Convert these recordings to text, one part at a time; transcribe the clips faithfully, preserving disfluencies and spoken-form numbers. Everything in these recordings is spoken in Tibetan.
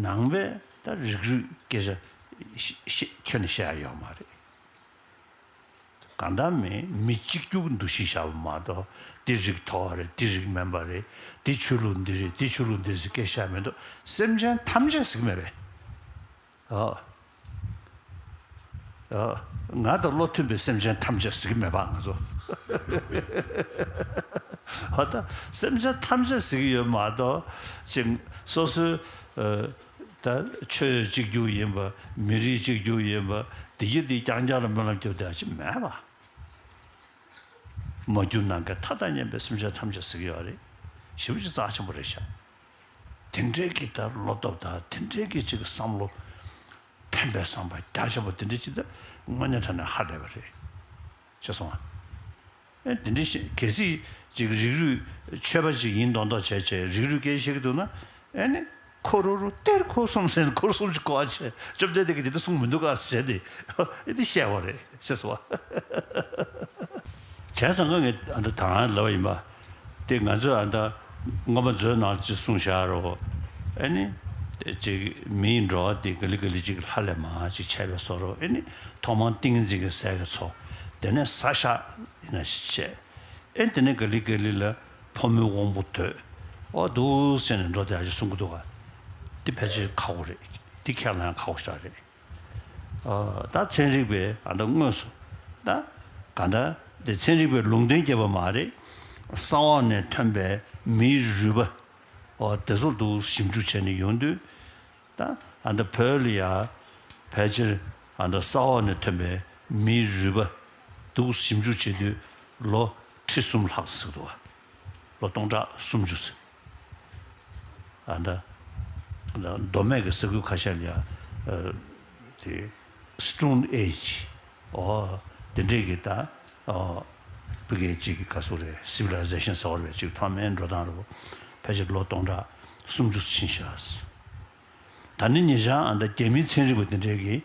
ནང་པས་ད་རིགས་རུས་སྐད་ཆ་ཤི་ཤི་ཁྱོན་ནས་བཤད་ཡ་ཡོད་མ་རེད། གང་ལྟར་མི་མི་གཅིག་གྱུར་འདུ་ཤེས་བཞག་པ་མ་གཏོགས་འདི་རིགས་མཐོ་བ་རེད། འདི་རིགས་དམན་པ་རེད། འདི་ཆོས་ལུགས་འདི་རེད། འདི་ཆོས་ལུགས་འདི་ཟེར་སྐད་བཤད་མི་འདུག་སེམས་ཅན་ཐམས་ཅད་ཟེར་གྱི་མེད་པས། ཨོ། ཨོ། ང་དང་བློ་མཐུན་པའི་སེམས་ཅན་ཐམས་ཅད་ཟེར་གྱི་མེད་པ་ང་ཚོ། ཨོ་ད་སེམས་ཅན་ཐམས་ཅད་ཟེར་གྱི་ཡོད་མ་གཏོགས་ཅིག་སོ་སོའི་ཨ་ད་ཆོས་གཅིག་གྱུར་ཡིན་པ། མི་རིགས་གཅིག་གྱུར་ཡིན་པ། འདི་གི་འདི་རྐྱང་རྐྱང་ལ་སྨོན་ལམ་རྒྱབ་བསྡད་ཅིག་མེད་པ། མ་གྱུར་ནམ་མཁའི་མཐའ་དང་མཉམ་པའི་སེམས་ཅན་ཐམས་ཅད་ཟེར་གྱི་ཡོད་རེད། ཞེ་པོ་ཅིག་རྩ་ཆེན་པོ་རེད་ཤག་དེ་འདྲའི་གི་ད་བློ་སྟོབས་དང་དེ་འདྲའི་གི་ཅིག་བསམ་བློ་ཕན་པའི་བསམ་པ་རྒྱ་ཆེན་པོ་དེ་འདྲ་ཅིག་ད་དངོས་གནས་དྲང་གནས་ཧ་ལས་པ་རེད། ཤེས་སོང་ཨ། ཨེ་དེ་འདྲ་ཞིག་གལ་སྲིད་ཅིག་རིགས་རུས་ཆོས་པ་ཅིག་ཡིན་མདོག་མདོག་བྱས་བྱས་རིགས་རུས་སྐད་བཤད་ཀྱི་འདུག་ན། ཨེ་ནི་ཁོ་རུ་རུ་གཏེར་ཁོ་གསུམ་ཟེར་ཁོ་གསུམ་ཅིག་གོ་བ་བྱས་བཅོམ་ལྡན་འདས་ཀྱིས་དེ་འདྲ་གསུངས་མི་འདུག་ག་ཟེར་ཏེ་ཨེ་འདི་བཤད་པ་རེད། ཤེས་སོང་ཨ། བྱས་ཙང་ཀ་ངས་ཨ་འདྲ་དང་ལབ་པ་ཡིན་པ། དེ་ང་ཚོས་ཨ་ད་སྔོན་མ་མཛོད་ནང་ཅིག་གསུངས་བཞག་རོགས། ཨ་ནི་ཅིག་མིའི་འགྲོ་བ་དེ་ག་ལེ་ག་ལེ་ཅིག་ལྷ་ལས་མར་ཅིག་ཆད་པའི་བཟོ་འདྲ། ཨ་ནི་ཐོག་མར་ཏིང་འཛིན་གྱི་ཟས་ཀྱི་ཚོགས། དེ་ནས་ས་ཞག་ཡིན་ན་ཞིག་བྱས། ཨ་ནི་དེ་ནས་ག་ལེ་ག་ལེ་ལ་ཕོ་མོའི་དབང་པོ་འདོད། ཨོ་འདུག་ཟེར་ནས་འགྲོ་བསྡད་ཡག་ཅིག་གསུང་གི་འདུག་ག་དེ་ཕལ་ཆེར་ཁག་པོ་རེད། དེ་ཁས་ལེན་ཡག་ཁག་པོ་ཞིག་རེད། ཨ་ད་ཚན་རིག་པས་ཨ་ད་དངོས་སུ་ད་ག་ད་དེ་ཚན་རིག་པས་ལུང་བསྟན་བརྒྱབ་པ་མ་རེད། ས་འོག་ནས་ཐོན་པའི་མིའི་རུས་པ། ཨོ་དེ་ཚོ་འདུག་ཞིབ་འཇུག་བྱས་ནས་ཡོང་དུས། ད་ཨ་ད་བོད་ལ་ཡ་ཕལ་ཆེར་ཨ་ད་ས་འོག་ནས་ཐོན་པའི་མིའི་རུས་པ་འདུག་ཞིབ་འཇུག་བྱེད་དུས་ལོ་ཁྲི་གསུམ་ལྷག་ཟེར་འདུག་བ། ལོ་སྟོང་ཕྲག་སུམ་ཅུ་ཟེར། ཨ་ད་མདོ་སྨད་ཀྱི་ས་ཁུལ་ཁ་ཤས་ལ་ཡ་ཨ་དེ་Stone Age། ཨོ་དེ་འདྲས་ཀྱི་ད་ཨོ་ཕ་གི་ཅིག་གི་ག་ཟེར་རེད། Civilization ཟེར་བ་རེད། ཅིག་ཐོག་མའི་འགྲོ་སྟངས་རེད་པ། ཕལ་ཆེར་ལོ་སྟོང་ཕྲག་སུམ་ཅུ་ཕྱིན་ཤག་ད་ནི་ཉེ་ཆར་ཨ་ད་རྒྱ་མིའི་ཚན་རིག་པ་དེ་འདྲས་ཀྱིས་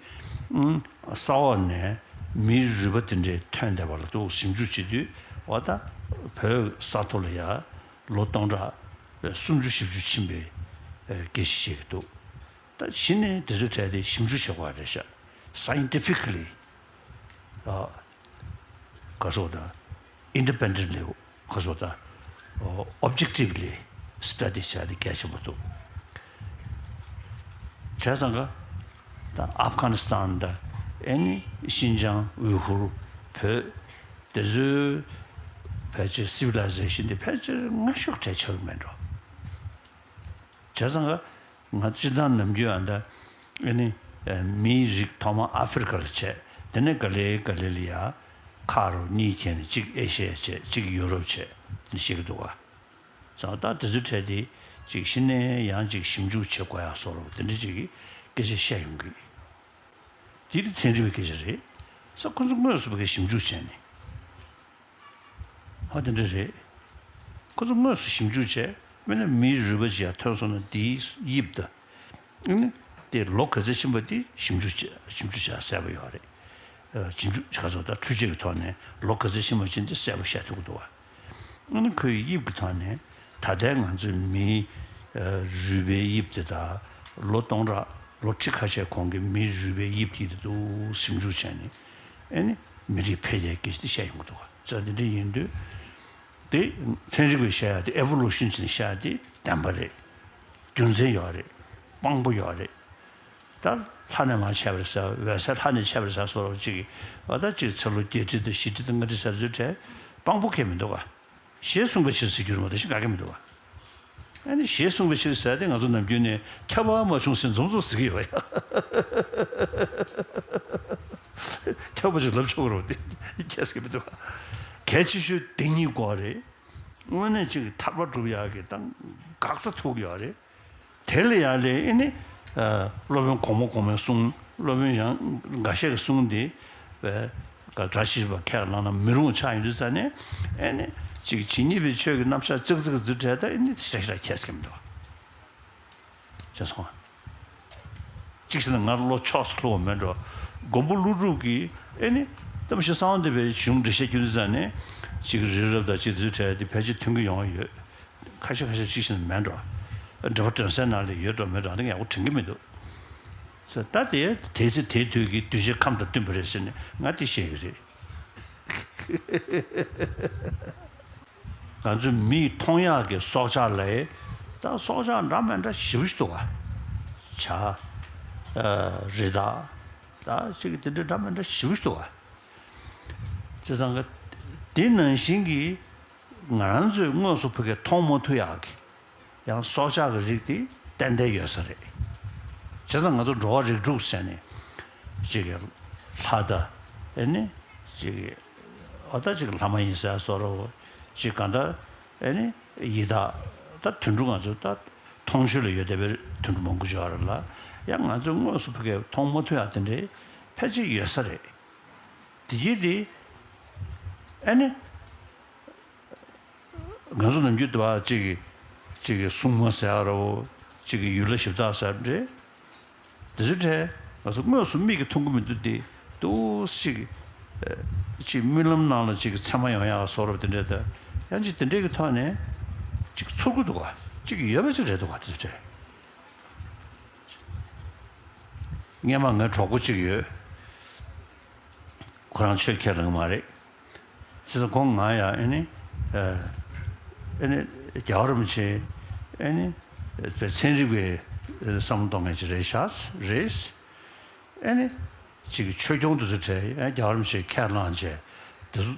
ཨུམ་ས་འོག་ནས་མིའི་རུས་པ་དེ་འདྲས་ཐོན་བསྡད་པ་ལ་འདུག་ཞིབ་འཇུག་བྱེད་དུས། འོ་ད་བོད་ས་ཐོག་ལ་ཡ་ལོ་སྟོང་ཕྲག་སུམ་ཅུ་བཞི་བཅུ་ཕྱིན་པའི་ཨེ་སྐད་ཆ་བཤད་ཀྱི་འདུག་ད་གཞི་ནས་དེ་ཚོའི་གྲས་དེ་ཞིབ་འཇུག་བྱེད་དགོས་རེད་ཤག Scientifically། ཨ། ག་སོགས་དང་། Independently། ག་སོགས་དང་། Objectively study བྱ་དེ་གལ་ཆེན་པོ་འདུག་བྱས་ཙང་ཀ་ད་ཨབ་གྷ་ནི་སི་ཐན་དང་། ཨེ་ནི་ཤིན་ཅང་། ཝི་ཧུར། བོད། དེ་ཚོའི་ཕལ་ཆེར་Civilization དེ་ཕལ་ཆེར་སྔ་ཤོས་གྲས་ཆགས་ཀྱི་མེད་འགྲོ། བྱས་ཙང་ཀ་ང་སྤྱིར་བཏང་ནམ་རྒྱུན་ཨ་ད་ཨེ་ནི་མིའི་རིགས་ཐོག་མར་ཨ་ཧྥེ་རི་ཁ་ལ་བྱས། དེ་ནས་ག་ལེ་ག་ལེ་ལ་ཡ་ཁ་རུ་གཉིས་བྱས་ནས་གཅིག་ཨེ་ཤི་ཡ་བྱས། གཅིག་ཡུ་རོབ་བྱས་ནས་བཤད་ཀྱི་འདུག་ག་ཙང་ད་དེ་ཚོའི་གྲས་དེ་གཅིག་གཞི་ནས་ཡང་གཅིག་ཞིབ་འཇུག་བྱེད་དགོས་ཡག་བཟོ་འདྲ་དེ་འདྲ་ཅིག་གི་སྐད་ཆ་བཤད་ཡོང་གི། དེ་ནི་ཚན་རིག་པའི་སྐད་ཆ་རེད། ས་ཁོ་ཚོ་དངོས་སུ་བ་གི་ཞིབ་འཇུག་བྱས་ནས། ཧ་དེ་འདྲ་རེད། ཁོ་ཚོ་དངོས་སུ་ཞིབ་འཇུག་བྱས། དཔེར་ན་མིའི་རུས་པ་ཅིག་ཡར་ཐོན་སོང་ན་དེའི་དབྱིབས་དང་། ཨ་ནི་དེ་ལོ་ག་ཚོད་ཕྱིན་པ་དེ་ཞིབ་འཇུག་བྱས། ཞིབ་འཇུག་བྱས་གསལ་པོ་ཡོད་རེད། ཨ་ཞིབ་འཇུག་ག་ཚོད་ད་འཕྲུལ་ཆས་ཀྱི་ཐོག་ནས་ལོ་ག་ཚོད་ཕྱིན་པ་ཅིག་དེ་གསལ་པོ་བཤད་ཐུབ་ཀྱི་འདུག་བ། ཨ་ནི་ཁོའི་དབྱིབས་ཀྱི་ཐོག་ནས་ད་ལྟའི་ང་ཚོའི་མིའི་ཨ་རུས་པའི་དབྱིབས་དེ་དང་། ལོ་སྟོང་ཕྲག་ལོ་ཁྲི་ཁ་ཤས་གོང་གི་མིའི་རུས་པའི་དབྱིབས་དེ་དེ་འདུག་ཞིབ་འཇུག་བྱས་ནས། ཨ་ནི་མི་རིགས་འཕེལ་རྒྱས་སྐད་ཆ་དེ་བཤད་ཡོང་གི་འདུག་བ། ཙང་དེ་འདྲ་ཡིན་དུས། དེ་ཚན་རིག་པས་བཤད་ཡ་དེ། Evolution བྱས་ནས་བཤད་ཡ་དེ་བདེན་པ་རེད། རྒྱུ་མཚན་ཡོད་རེད། དཔང་པོ་ཡོད་རེད། ད་ལྷ་ནས་མར་ཆད་པ་རེད་ཟེར། འོད་གསལ་ལྷ་ནས་ཆད་པ་རེད་ཟེར་སོགས་ཅིག་གིས། འོ་ད་ཅིག་ཚེ་ལོ་བརྒྱད་ཁྲི་དང་བཞི་ཁྲི་དང་ལྔ་ཁྲི་ཟེར་ཚོའི་གྲས་དཔང་པོ་གང་ཡང་མི་འདུག་ག་ཞེས་གསུངས་པའི་ཕྱིར་ཟེར་རྒྱུ་རེད་མ་གཏོགས་གཞན་ག་གེ་མི་འདུག་ག་ཨ་ནི་ཞེས་གསུངས་པའི་ཕྱིར་ཟེར་དེ་ང་ཚོ་ནམ་རྒྱུན་ནས་ཁྱབ་པ་མ་བྱུང་ཟེར་འཛོམས་འཛོམས་ཟེར་གྱི་ཡོད་པ་ཡ། ཁྱབ་པ་ཅིག་ལབ་ཆོག་གི་རེད་པ། དེ་ཁྱད་ཀྱི་མི་འདུག་ག་གལ་ཆེ་ཤོས་དེ་གཉིས་དགོས་རེད། དངོས་གནས་ཅིག་ཐར་པ་སྒྲུབ་ཡག་གི་ད་འགག་རྩ་ཐུག་ཡོད་རེད། དེ་ལ་ཡང་ལས་ཨེ་ནི་ཨ་སློབ་དཔོན་གོང་མ་གོང་མའི་གསུང་། སློབ་དཔོན་ཡང་འགའ་ཤས་ཀྱི་གསུང་དེ་བས་ག་སྒྲ་ཞིག་པ་ཁས་བླངས་ན་མི་རུང་བ་ཆགས་ཡོང་དུས་ཙ་ནས། ཨེ་ནི་ཅིག་ཇི་སྙེད་པའི་ཆོས་ཀྱི་རྣམ་གཞག་ལྕགས་རྩི་གི་རྫུ་འཕྲུལ་ད་ཨེ་ནི་ཞེ་དྲག་ཞེ་དྲག་ཁྱད་ཀྱི་མི་འདུག་བྱས་སོང་། གཅིག་བྱས་ན་ང་བློ་ཕྱོགས་སུ་ལྷུང་བ་མེད་འགྲོ། མགོན་པོ་ཀླུ་སྒྲུབ་ཀྱིས་ཨེ་ནི་ད་མ་གཞི་གསང་བ་འདུས་པའི་གཞུང་འགྲེལ་བཤད་བརྒྱུད་དུས་ཙ་ནས་ཅིག་རི་རབ་དང་ཅིག་རྫུ་འཕྲུལ་དེ་ཕལ་ཆེར་མཐུན་གྱི་ཡོང་བ་ཡོད། ཁ་ཤས་ཁ་ཤས་གཅིག་བྱས་ན་མེད་འགྲོ། འགྲེལ་པ་དོན་གསལ་ནང་ལ་ཡོད་འགྲོ་མེད་འགྲོ་ཨ་ནི་ཡག་པོ་དྲན་གྱི་མི་འདུག་ཟེར། ད་དེ་དེ་ཚེ་དེའི་དུས་ཀྱི་གདུལ་བྱའི་ཁམས་དང་བསྟུན་པ་རེད་ཟེར་ནས་ང་དེ་བཤད་ཀྱི་རེད། ང་ཚོའི་མིག་མཐོང་ཡག་གི་སྲོག་ཆགས་ལ་ད་སྲོག་ཆགས་འདྲ་མི་འདྲ་ཞེ་པོ་ཞིག་འདུག་ག་བྱ། རི་དྭགས། ད་ཅིག་དེ་འདྲ་འདྲ་མི་འདྲ་ཞེ་པོ་ཞིག་འདུག་ག་བྱས་ཙང་ག་དེ་ནང་བཞིན་གྱི་ང་རང་ཚོས་དངོས་སུ་ཕ་གིར་མཐོང་མ་ཐུབ་ཡག་གི་ཡང་སྲོག་ཆགས་ཀྱི་རིགས་དེ་ཏན་ཏན་ཡོད་ས་རེད། བྱས་ཙང་ང་ཚོ་འགྲོ་བ་རིགས་དྲུག་ཟེར་ནས་ཅིག་གི་ལྷ་དང་ཨེ་ནི་ཅིག་གི་འོ་ད་ཅིག་ལྷ་མ་ཡིན་ཟེར་བཟོ་འདྲ་བོ་ཅིག་གང་ལྟར་ཨེ་ནི་ཡི་དྭགས་ད་དུད་འགྲོ་ང་ཚོ་ད་མཐོང་ཆོས་ལ་ཡོད་བསྡད་པའི་དུད་འགྲོ་མང་པོ་ཅིག་ཡོད་རེད་ལ། ཡང་ང་ཚོས་དངོས་སུ་ཕ་གིར་མཐོང་མ་ཐུབ་ཡག་དེ་འདྲའི་ཕལ་ཆེར་ཡོད་ས་རེད། དེ་རྗེས་དེ་ཨེ་ནི། ང་ཚོ་ནམ་རྒྱུན་དུ་བ་གཅིག་གིས་གཅིག་གིས་སྲུང་མ་ཟེར་ཡ་རོ། གཅིག་གིས་ཡུལ་ལྷ་གཞི་བདག་ཟེར་འདྲ། དེ་ཚོའི་གྲས་ང་ཚོ་དངོས་སུ་མིག་གིས་མཐོང་གི་མི་འདུག་སྟེ། འདུག་གཅིག་གིས་གཅིག་རྨི་ལམ་ནང་ལ་གཅིག་གིས་མཚན་མ་ཡོང་ཡག་བཟོ་འདྲ་དེ་འདྲ་དང་། ཡང་གཅིག་དེ་འདྲའི་གི་ཐོག་ནས་གཅིག་ཚོར་གི་འདུག་ག་གཅིག་ཡོད་པ་ཅིག་རེད་འདུག་ག་དེ་ཚོའི་གྲས། སྔོན་མ་ངའི་གྲོགས་པོ་གཅིག་ཡོད། ཁོ་རང་ཆོས་ཁས་ལེན་གྱི་མ་རེད། བྱས་ཙང་ཁོང་ང་ཡང་ཨེ་ནི། ཨེ་ནི་རྒྱལ་བ་རིན་པོ་ཆེ་ཨེ་ནི། པའི་ཚན་རིག་པའི་བསམ་བློ་གཏོང་མཁན་ཅིག་རེད་ཤག་རེད། ཨེ་ནི། ཅིག་ཆོས་སྐྱོང་དེ་ཚོ་གྲས་ཡང་རྒྱལ་བ་རིན་པོ་ཆེ་ཁས་བླངས་བྱས། དེ་ཚོ་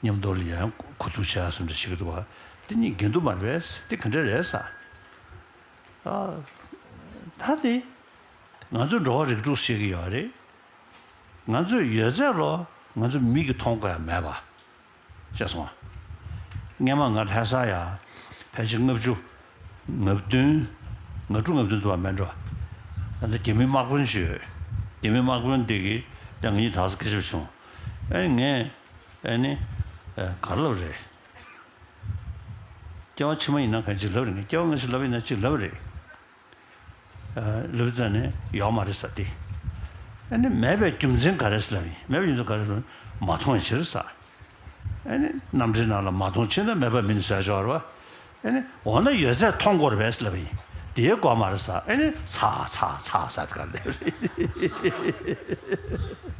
མཉམ་དུ་ལ་ཡང་གོ་བསྡུར་བྱས་བསམ་འདྲ་བྱེད་ཀྱི་འདུག་བ། དེ་གཉིས་འགལ་འདུ་མ་རེད་པས། དེ་ག་འདྲ་རེད་ས། ཨ། ད་དེ། ང་ཚོ་འགྲོ་བ་རིགས་དྲུག་ཤེས་ཀྱི་ཡོད་རེད། ང་ཚོས་ཡོད་ཚད་ལོ་ང་ཚོ་མིག་གིས་མཐོང་དགོས་ཡ་མེད་པ། ཤེས་སོང་ང་། སྔན་མ་ང་ལྷ་ས་ཡ་ཕལ་ཆེར་ལྔ་བཅུ། ང་བདུན། ང་དྲུག་ང་བདུན་དུ་བ་མེད་འགྲོ། ཨ་ནི་རྒྱ་མི་དམག་དཔོན་ཞིག་ཡོད། རྒྱ་མི་དམག་དཔོན་དེ་གིས་ཡང་ངེད་གཉིས་དག་ས་སྐད་ཆ་བྱུང་། ཨ་ནི་ངས་ཨ་ནི་ག་རེ་ལབ་རེད། སྐྱེ་བ་ཕྱི་མ་ཡིན་ན་གང་ཅི་ལབ་རེད། ངས་སྐྱེ་བ་སྔ་ཕྱི་ལབ་ཡིན་ན་ཅི་ལབ་རེད། ལབ་ཙང་ནས་ཡོག་མ་རེད་ས་དེ། ཨ་ནི་མེད་པའི་རྒྱུ་མཚན་ག་རེ་ཟེར་ལབ་ཡིན། མེད་པའི་རྒྱུ་མཚན་ག་རེ་ཟེར་ལབ་ཡིན། མ་མཐོང་བའི་ཕྱིར་ས། ཨ་ནི་རྣམ་འདྲེན་ནང་ལ་མ་མཐོང་ཕྱིར་ན་མེད་པ་མིན་ཟེར་ཆོག་རེད་བ། ཨ་ནི་འོ་ན་ཡོད་ཚད་མཐོང་དགོས་རེད་པས་ལབ་ཡིན། དེའི་དགོས་མ་རེད་ས། ཨ་ནི་ཚ་ཚ་ཚ་ཚ་ག་ལབ་རེད།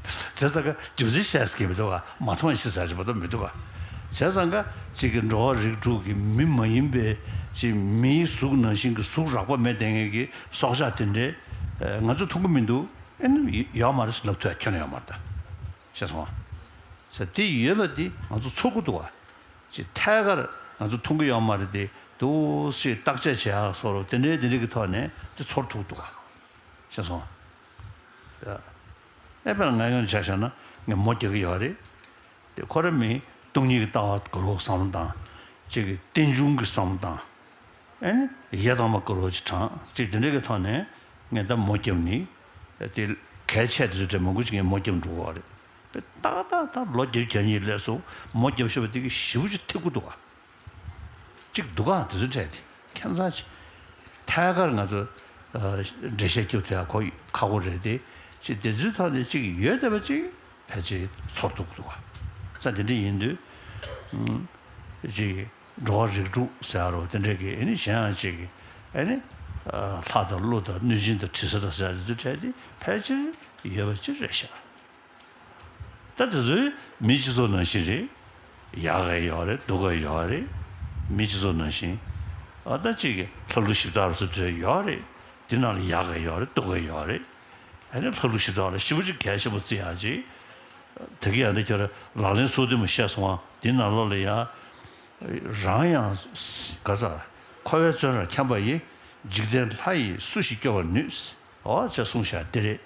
བྱས་ཙང་ག་རྒྱུ་མཚན་བཤད་སྐྱེ་མི་འདུག་ག་མ་མཐོང་བའི་ཕྱིར་ཟེར་གྱི་མ་གཏོགས་མི་འདུག་ག་བྱས་ཙང་ཀ་གཅིག་གི་འགྲོ་བ་རིགས་དྲུག་གི་མི་མ་ཡིན་པའི་གཅིག་མིའི་གཟུགས་ནང་བཞིན་གྱི་གཟུགས་རགས་པ་མེད་བསྡད་མཁན་གྱི་སྲོག་ཆགས་དེ་འདྲས་ང་ཚོས་མཐོང་གི་མི་འདུག་ཨེ་ནི་ཡོད་མ་རེད་ཟེར་ལབ་ཐུབ་ཡ་ཁྱོན་ནས་ཡོད་མ་རེད་ད། ཤེས་སོང་ང་། ཟེར་དེ་ཡོད་པ་དེ་ང་ཚོ་ཚོར་གི་འདུག་བ། ཅིག་ཐད་ཀར་ང་ཚོ་མཐོང་གི་ཡོད་མ་རེད་དེ་འདུག་སེ་བརྟག་དཔྱད་བྱེད་ཡག་སོགས་དེ་འདྲའི་དེ་འདྲའི་གི་ཐོག་ནས་དེ་ཚོར་ཐུབ་འདུག་བ། ཤེས་སོང་། ཨེ་དཔེར་ན་ང་ཡོང་ཆ་བཞག་ན་ངས་མོ་རྒྱག་གི་ཡོད་རེད། དེ་ཁོ་རང་མི་སྟོང་ཉིད་ཀྱི་ལྟ་བ་དགོས་རོགས་བསམ་བློ་བཏང་། གཅིག་གི་རྟེན་འབྱུང་གི་བསམ་བློ་བཏང་། ཨེ་ནི་ཡེ་དང་མ་དགོས་རོགས་ཅིག་དྲངས་གཅིག་དེ་འདྲ་གི་ཐོག་ནས་ངས་ད་མོ་རྒྱབ་ནི། དེ་གལ་ཆེ་དེ་ཚོ་གྲས་མང་པོ་ཅིག་ངས་མོ་རྒྱབ་འགྲོ་གི་ཡོད་རེད། ཏག་ཏག་ཏག་ལོ་བརྒྱད་ཅུ་གྱ་གཉིས་སླེབས་སོང་མོ་རྒྱབ་ཤོར་བ་དེ་གི་ཞེ་པོ་ཅིག་ཐེབས་ཀྱི་འདུག་ག་ཅིག་འདུག་ག་དེ་ཚོའི་གྲས་དེ་ཁྱད་མཚར་ཆེ། ཐད་ཀར་ང་ཚོ་འགྲེལ་བཤད་རྒྱབ་ཐུབ་ཡ་ཁོ་ཁག་པོ་རེད་དེ། ཅིག་དེ་ཚོའི་ཐོག་ནས་ཅིག་ཡོད་བསྡད་པ་ཅིག་ཕལ་ཆེར་ཚོར་ཐུབ་ཀྱི་འདུག་ག་ས་དེ་འདྲ་ཡིན་དུས་ཅིག་འགྲོ་བ་རིགས་དྲུག་ཟེར་ཡ་རོ་དེ་འདྲ་གི་ཨེ་ནི་གཞན་ཡང་ཅིག་གི་ཨེ་ནི་ལྷ་དང་ཀླུ་དང་གནོད་སྦྱིན་དང་དྲི་ཟ་དང་ཟེར་ཡ་དེ་ཚོའི་གྲས་དེ་ཕལ་ཆེར་ཡོད་པ་ཅིག་རེད་ཤག་ད་དེ་ཚོའི་མི་སྤྱི་ཚོགས་ནང་བཞིན་རེད། ཡག་གི་ཡོད་རེད། སྡུག་གི་ཡོད་རེད། མི་སྤྱི་ཚོགས་ནང་བཞིན། ཨ་ད་གཅིག་གི་ལྷ་ཀླུ་གཞི་བདག་སུ་འདྲ་ཡོད་རེད། དེ་ནང་ལ་ཡག་གི་ཡོད་རེད། སྡུག་གི་ཡོད་རེད། ཨ་ནི་ལྷ་ཀླུ་གཞི་བདག་ལ་ཞེ་པོ་ཅིག་གལ་ཆེན་པོ་བརྩི་ཡག་ཅིག་དེ་གི་ཡང་འདི་ཁྱོད་ལག་ལེན་སོ་བདུན་མ་བཤད་སོང་བ་དེ་ནང་ལོགས་ལ་ཡང་། རང་ཡང་ག་ས་འཁོར་བའི་བཙོན་རར་འཁྱམས་པ་ཡི། འཇིག་རྟེན་ལྷ་ཡིས་སུ་ཞིག་སྐྱོབ་པར་ནུས། ཨོ་ཅེས་གསུངས་བཞག་འདི་རེད།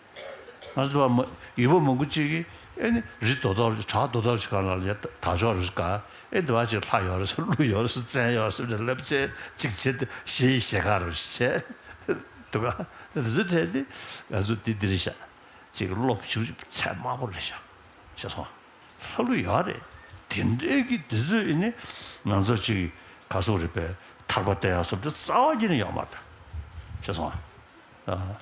ང་ཚོ་བ་མ་ཡུལ་པ་མང་པོ་ཅིག་གིས་ཨེ་ནི་རི་རྡོ་རྡོ་བྲག་རྡོ་རྡོ་ཅིག་གང་ལ་ལ་དར་ལྕོག་རུ་ག་ཨེ་འདི་བ་ཅིག་ལྷ་ཡོད་རེད་ཟེར་ཀླུ་ཡོད་རེད་ཟེར་བཙན་ཡོད་རེད་ཟེར་ནས་ལབ་ཚེ་ཅིག་བྱེད་དེ་ཞེ་ཡི་ཞེ་ག་རུ་བྱེད་འདུག་ག་དེ་ཚོ་བྲལ་ཏེ་ང་ཚོ་འདི་འདི་རེད་ཤག་ཅིག་སློབ་ཞུ་ཚད་དམའ་པོ་རེད་ཤག་ཤེས་སོང་། ལྷ་ཀླུ་ཡོད་རེད། དེ་འདྲའི་གི་དེ་ཚོས་ཨེ་ནི་ང་ཚོ་ཅིག་ག་སོགས་རེད་པས་ཐར་པ་སྟེར་ཡག་སོགས་དེ་རྩ་བ་ཉིད་ནས་ཡོད་མ་རེད། ཤེས་སོང་ཨ།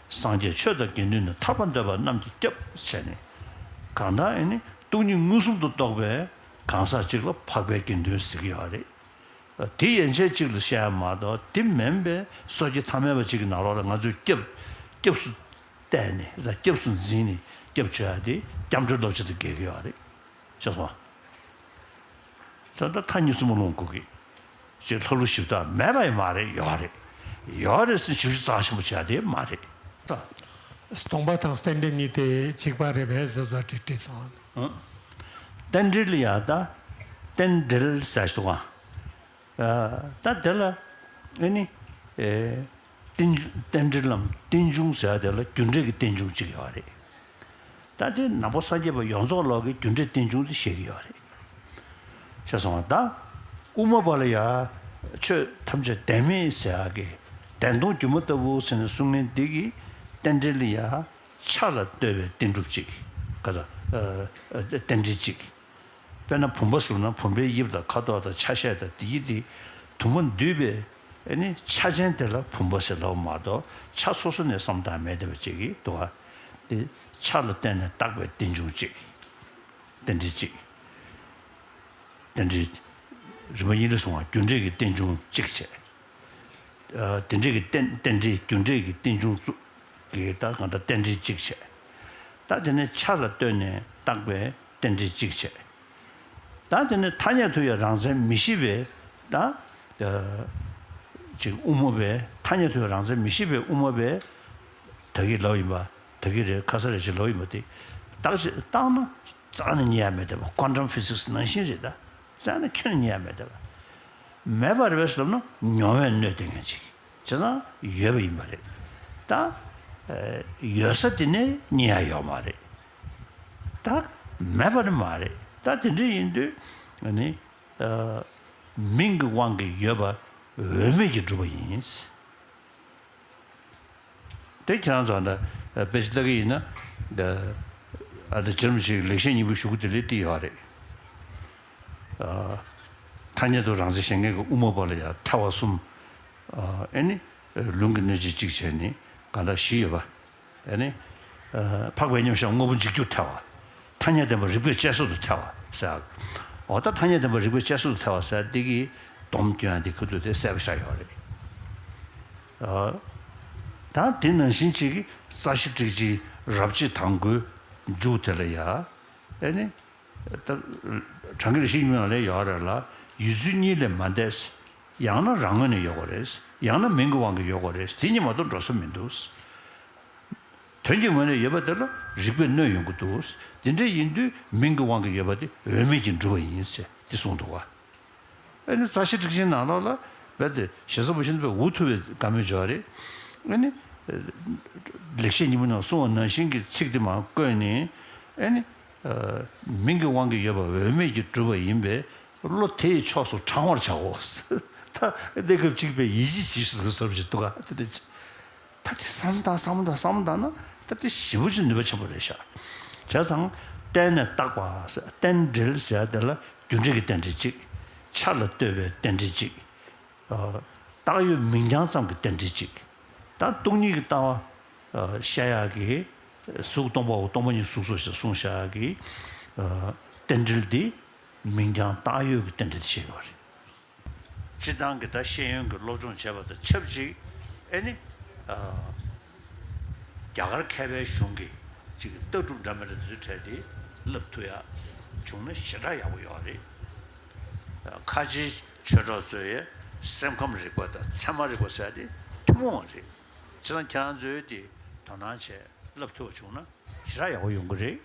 སངས་རྒྱས་ཆོས་དང་དགེ་འདུན་ནི། ཐར་པ་འདོད་པ་རྣམས་ཀྱི་སྐྱབས་བྱས་ནས། གང་ལྟར་ཨེ་ནི་སྟོང་ཉིད་མངོན་སུམ་དུ་རྟོགས་པའི་གང་ཟག་ཅིག་ལ་འཕགས་པའི་དགེ་འདུན་ཟེར་གྱི་ཡོད་རེད། དེ་ཡན་ཆད་གཅིག་ལ་བཤད་ཡ་མ་གཏོགས། དེ་མིན་པའི་སོ་སྐྱེ་ཐ་མལ་པ་གཅིག་གི་ནང་ལོགས་ལ་ང་ཚོས་སྐྱབས་སྐྱབས་སུ་བལྟས་ནས། སྐྱབས་སུ་འཛིན་ནས་སྐྱབས་བཅོལ་ཡ་དེ་སྐྱབས་འགྲོའི་བསླབ་བྱ་དང་འགལ་གྱི་ཡོད་རེད། ཤེས་སོང་ང་། ད་ལྟ་མཐའ་གཉིས་གསུམ་པོ་ལོངས་སྐུ་གི་ཅེས་ལྷ་ཀླུ་གཞི་བདག་མེད་པ་ཡང་མ་རེད། ཡོད་རེད། ཡོད་རེད་ཟེར་ཞིབ་ཞིབ་རྩ་ཆེན་པོ་བྱས་དེ་མ་རེད། སྟོང་པ་དང་རྟེན་འབྲེལ་གཉིས་དེ་གཅིག་པ་རེད་པས་ཟེར་བཟོ་འདྲི་དྲིས་སོང་། ཨང་། རྟེན་འབྲེལ་ཡ་ད་རྟེན་འབྲེལ་ཟེར་ཞིག་འདུག་ཨ། ད་དེ་ལ་ཨེ་ནི་ཨེ་རྟེན་རྟེན་འབྲེལ་ལམ་རྟེན་འབྱུང་ཟེར་བ་དེ་ལ་རྒྱུ་འབྲས་ཀྱི་རྟེན་འབྱུང་གཅིག་ཡོད་རེད། ད་དེ་ནང་པ་སངས་རྒྱས་པ་ཡོངས་རྫོགས་ལོག་གི་རྒྱུ་འབྲས་རྟེན་འབྱུང་དེ་བཤད་ཀྱི་ཡོད་རེད། ཤེས་སོང་ང་། ད་དབུ་མ་པ་ལ་ཡ་ཆོས་ཐམས་ཅད་བདེན་མེད་ཟེར་ཡག་གི་བདེན་སྟོང་སྒྱུ་མ་ལྟ་བུ་ཟེར་ནས་གསུང་མཁན་འདི་གི་རྟེན་འབྲེལ་ལ་ཡ་ཆ་ལ་ལྟོས་པའི་རྟེན་གྲུབ་གཅིག་ག་ཚ་ཨ་ཨ་རྟེན་འབྲེལ་གཅིག་དཔེར་ན་བུམ་པ་ཟེར་ན་བུམ་པའི་དབྱིབས་དང་ཁ་དོག་དང་ཆ་ཤས་དང་དེ་ཡི་དེ་དུ་མ་འདུས་པའི་ཨ་ནི་ཆ་ཅན་དེ་ལ་བུམ་པ་ཟེར་ལབ་མ་གཏོགས། ཆ་སོ་སོ་ནས་བསམ་བཏང་མེད་བསྡད་པ་ཅིག་གིས་འདུག་ག་དེ་ཆ་ལ་བརྟེན་ནས་བཏགས་པའི་རྟེན་འབྱུང་གཅིག་རྟེན་འབྲེལ་གཅིག་རྟེན་འབྲེལ། རིམ་པ་གཉིས་ལ་སོང་བ་རྒྱུ་འབྲས་ཀྱི་རྟེན་འབྱུང་གཅིག་བྱས། ཨ། དེ་འབྲས་ཀྱི་རྟེན་རྟེན་འབྲེལ་རྒྱུ་འབྲས་ཀྱི་རྟེན་འབྱུང་བཙུགས་ཀྱི་ད་གང་ལྟར་རྟེན་འབྲེལ་གཅིག་བྱས། ད་དེ་ནས་ཆ་ལ་ལྟོས་ནས་བཏགས་པའི་རྟེན་འབྲེལ་གཅིག་བྱས། ད་དེ་ནས་ཐ་སྙད་དུ་ཡང་རང་མཚན་མི་ཤེས་པའི་ད་ཅིག་དབུ་མ་པས། ཐ་སྙད་དུ་ཡང་རང་མཚན་མི་ཤེས་པའི་དབུ་མ་པས་ད་གི་ལབ་ཡིན་པ། ད་གི་རེད། ཁ་ས་རེད་ཅེས་ལབ་ཡིན་པ་དེ་བརྟག་ཅིག་བརྟག་ན་རྩ་ནས་རྙེད་ཡ་མེད་བསྡད་པ། ཀོན་ཊམ་ཕི་སིག་སི་ནང་བཞིན་རེད། ད་རྩ་ནས་ཁྱོན་ནས་རྙེད་ཡ་མེད་བསྡད་པ། མེད་པ་རེད་པས་ལབ་ན་མྱོང་བས་གནོད་བསྡད་མཁན་ཅིག་བྱས་ཙང་ཡོད་པ་ཡིན་པ་རེད། ད་ཨ་ཡོད་ས་དེ་ནས་རྙེད་ཡ་ཡོད་མ་རེད། ད་མེད་པ་ནི་མ་རེད། ད་དེ་འདྲ་ཡིན་དུས་ཨ་ནི་ཨ་མིང་གི་དབང་གིས་ཡོད་པ་འོས་མེད་ཀྱིས་གྲུབ་པ་ཡིན། དེ་ཁྱེད་རང་ཚོ་ད་དཔེ་ཆ་ལྟ་གི་ཡིན་ན། ད་ཨ་ད་རྗེ་རིན་པོ་ཆེ་གི་ལེགས་བཤད་སྙིང་པོ་གཞུག་གུ་དེ་ལས་བྲིས་ཡོད་རེད། ཨ། ཐ་སྙད་དུ་རང་མཚན་གཞན་ངེས་ཀྱི་དབུ་མ་པ་ལ་ཡང་ཐལ་བ་གསུམ། ཨ་ཨེ་ནི་ལུང་གིས་གནོད་བྱེད་གཅིག་བྱས་ནས་གང་ལྟར་བཞི་ཡོད་པ། ཨེ་ནི་ཨ་འཕགས་པའི་མཉམ་གཞག་དངོས་པོ་འཇིག་རྒྱུར་ཐལ་བ། ཐ་སྙད་བདེན་པ་རིགས་པས་དཔྱད་བཟོད་དུ་ཐལ་བ་ཟེར། འོ་ད་ཐ་སྙད་བདེན་པ་རིགས་པས་དཔྱད་བཟོད་དུ་ཐལ་བ་ཟེར་འདི་གིས་སྡོམ་སྐྱོན་འདི་ཁུ་ཐུག་དེ་གསལ་པོ་ཆགས་ཡོད་རེད། ཨ། ད་དེ་ནང་བཞིན་གཅིག་གིས་རྩ་ཤེ་ཊཱིཀ་ཅིག་རབ་བྱེད་དང་པོའི་མཇུག་དེ་ལ་ཡ། ཨེ་ནི། ད་གྲངས་ཀྱི་རིགས་ཤིག་མིང་ལ་ཡོད་རེད་ལ། ཡུལ་ཚུལ་གཉིས་ལས་མ་འདས། ཡང་ན་རང་ངོས་ནས་ཡོད་དགོས་རེད། ཡང་ན་མིང་གི་དབང་གིས་ཡོད་དགོས་རེད། དེ་གཉིས་མ་གཏོགས་འགྲོ་ས་མི་འདུག་དོན་གྱི་ངོས་ནས་ཡོད་པ་དེ་ལ་རིགས་པས་གནོད་ཡོང་གི་འདུག་དེ་འདྲ་ཡིན་དུས་མིང་གི་དབང་གིས་ཡོད་པ་དེ་འོས་མེད་ཀྱིས་འགྲུབ་པ་ཡིན་ཟེར་དེ་གསུངས་འདུག་ག་ཨ་ནི་རྩ་ཤེ་ཊཱིཀ་ཅིག་ནང་ལོགས་ལ་རྦད་དེ་ཞེ་ས་པོ་ཞིག་འདུག་པས་འུ་ཐུག་པའི་བཀའ་མོལ་འཇོག་རེད། ཨ་ནི་ལེགས་བཤད་སྙིང་པོ་ནང་གསུངས་པ་ནང་བཞིན་གྱི་ཚིག་དེ་མར་བཀོད་ནས། ཨ་ནི་མིང་གི་དབང་གིས་ཡོད་པ་འོས་མེད་ཀྱིས་གྲུབ་པ་ཡིན་པས། བློ་དེ་ཡི་ཕྱོགས་སུ་དྲང་བར་བྱའོ། ད་གནས་སྐབས་གཅིག་པའི་ཡིད་ཆེས་བྱེད་ཟེར་བཟོ་འདྲ་ཅིག་འདུག་ག་དེ་འདྲ་ཅིག་ད་དེ་བསམ་བཏང་བསམ་བཏང་བསམ་བཏང་ན་ད་དེ་ཞེ་པོ་ཅིག་ནུས་པ་ཆེན་པོ་རེད་ཤག་བྱས་ཙང་རྟེན་ནས་བཏགས་པ་ཟེར། རྟེན་འབྲེལ་ཟེར་དེ་ལ་རྒྱུ་འབྲས་ཀྱི་རྟེན་འབྲེལ་གཅིག་ཆ་ལ་ལྟོས་པའི་རྟེན་འབྲེལ་གཅིག་ཨ། བཏགས་ཡོད་མིང་རྐྱང་ཙམ་གྱི་རྟེན་འབྲེལ་གཅིག་ད་སྟོང་ཉིད་ཀྱི་ལྟ་བ་ཨ་བཤད་ཡག་གི། གཟུགས་སྟོང་པའོ། སྟོང་པ་ཉིད་གཟུགས་སོ་ཞེས་གསུངས་བཞག་ཡག་གི། ཨ། རྟེན་འབྲེལ་འདི་མིང་རྐྱང་བཏགས་ཡོད་ཀྱི་རྟེན་འབྲེལ་བཤད་ཡོད་རེད། སྤྱིར་བཏང་གི་ད་ཤེས་ཡོན་གྱི་སློབ་སྦྱོང་བྱས་པ་དང་ཆབས་ཅིག་ཨེ་ནི། ཨ། རྒྱ་གར་མཁས་པའི་གཞུང་གི་ཅིག་ལྟ་གྲུབ་འདྲ་མི་འདྲ་དེ་ཚོའི་གྲས་དེ་བསླབ་ཐུབ་ཡ་བྱུང་ན་ཞེ་དྲག་ཡག་པོ་ཡོད་རེད། ཨ། ཁ་ཆེའི་ཆོས་གྲོགས་ཚོས་སེམས་ཁམས་རིག་པ་དང་ཚད་མ་རིག་པ་ཟེར་ཡ་དེ་ཐུན་མོང་བ་རེད། བྱས་ཙང་ཁྱེད་རང་ཚོས་དེ་དོ་སྣང་བྱས་བསླབ་ཐུབ་པ་བྱུང་ན་ཞེ་དྲག་ཡག་པོ་ཡོང་གི་རེད།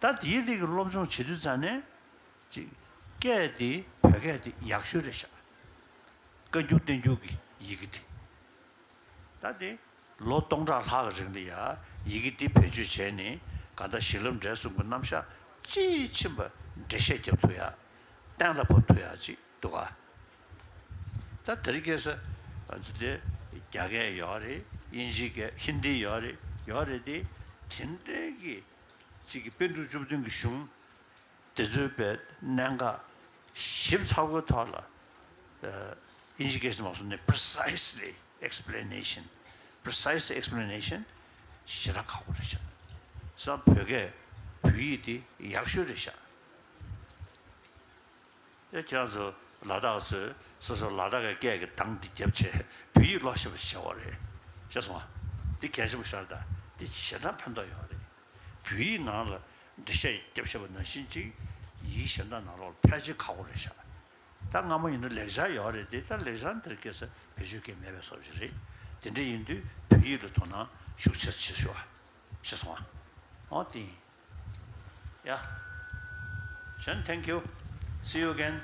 ད་དེའི་སྟེང་གི་སློབ་སྦྱོང་བྱེད་དུས་ཙང་ནས། ཅིག་སྐད་དེ་བོད་སྐད་དེ་ཡག་ཤོས་རེད་ཤག་བཀའ་འགྱུར་བསྟན་འགྱུར་གྱི་ཡི་གེ་དེ། ད་དེ་ལོ་སྟོང་ཕྲག་ལྷག་གི་རིང་ལ་ཡ་ཡི་གེ་འདི་བེད་སྤྱོད་བྱས་ནས་གང་ལྟར་གཞི་ལམ་འབྲས་གསུམ་གྱི་རྣམ་གཞག་དཔྱིས་ཕྱིན་པ་འགྲེལ་བཤད་རྒྱབ་ཐུབ་ཡ། གཏན་ལ་ཕབ་ཐུབ་ཡ་ཅིག་འདུག་ག་ད་དེ་རིང་ཁ་སང་ང་ཚོ་དེ་རྒྱ་སྐད་ཡོད་རེད། དབྱིན་ཇིའི་སྐད། ཧིན་དི་ཡོད་རེད། ཡོད་རེད་དེ། དེ་འདྲའི་གི་ཅིག་གི་པཎ་གྲུབ་བཅུ་བདུན་གྱི་གཞུང་དེ་ཚོའི་པའི་གནད་འགག་ཞིབ་ཚགས་པོའི་ཐོག་ལ། ཨ། དབྱིན་ཇི་སྐད་ཞིག་མ་སོང་ནས་precisely explanation, precise explanation ཞེ་དྲག་ཁག་པོ་རེད་ཤག་བྱས་ཙང་བོད་སྐད་བོད་ཡིག་དེ་ཡག་ཤོས་རེད་ཤག་ཡ། ཁྱེད་རང་ཚོ་ལ་དྭགས་ཚོས་ སོ་སོ་ལ་དྭགས་ཀྱི་སྐད་ཀྱི་གདངས་འདི་རྒྱབ་བྱས་བོད་ཡིག་ཀློག་ཤེས་པ་ཞིག་བྱེད་དགོས་རེད། ཤེས་སོང་ང་། འདི་གལ་ཆེན་པོ་ཤར་ད། འདི་ཞེ་དྲག་ཕན་ཐོགས་ཡོད་རེད། བོད་ཡིག་ནང་ལ་འགྲེལ་བཤད་རྒྱབ་ཤེས་པ་ནང་བཞིན་ཅིག་ཡིག་གཞན་དག་ནང་ལོགས་ལ་ཕལ་ཆེར་ཁག་པོ་རེད་ཤག། ད་སྔ་མོ་ཡིན་ན་ལེགས་སྦྱར་ཡོད་རེད་དེ། ད་ལེགས་སྦྱར་འདིར་སྐད་ས་བེད་སྤྱོད་སྐད་མེད་པའི་བཟོ་ཞིག་རེད། དེ་འདྲ་ཡིན་དུས་བོད་ཡིག་ལ་དོ་སྣང་ཤུགས་ཆེ་བྱེད་ཤོག། ཤེས་སོང་ང་། ཨོ་དེ་ཡིན། Yeah. Shen, thank you. See you again.